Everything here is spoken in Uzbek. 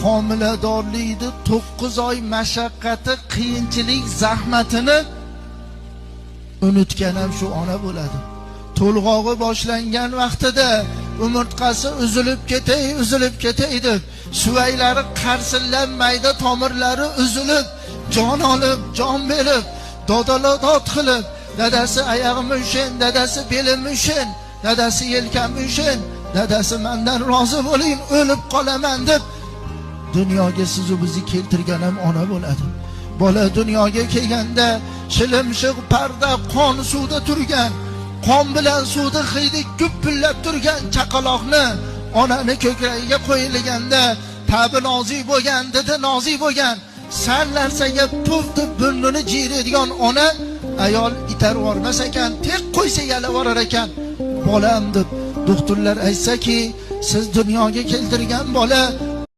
Homiladorlikni 9 oy mashaqqati, qiyinchilik, zahmatini unutgan ham shu ona bo'ladi. To'lg'og'i boshlangan vaqtida umurtqasi uzilib ketay, uzilib ketay deb, suvaylari qarsillab, mayda tomirlari uzilib, jon olib, jon berib, dodala dod qilib, dadasi oyog'imni ushin, dadasi belimni ushin, dadasi yelkamni ushin, dadasi mendan rozi bo'ling, o'lib qolaman deb dunyoga sizu bizni keltirgan ham ona bo'ladi. Bola dunyoga kelganda shilimshiq parda qon suvda turgan, qon bilan suvni hidi gupillab turgan chaqaloqni onani ko'kragiga qo'yilganda tabi nozik bo'lgan, didi nozik bo'lgan, sal narsaga puf deb burnini jiyiradigan ona ayol itarib yubormas ekan, tek qo'ysa yalab yuborar ekan. Bolam deb doktorlar aytsaki, siz dunyoga keltirgan bola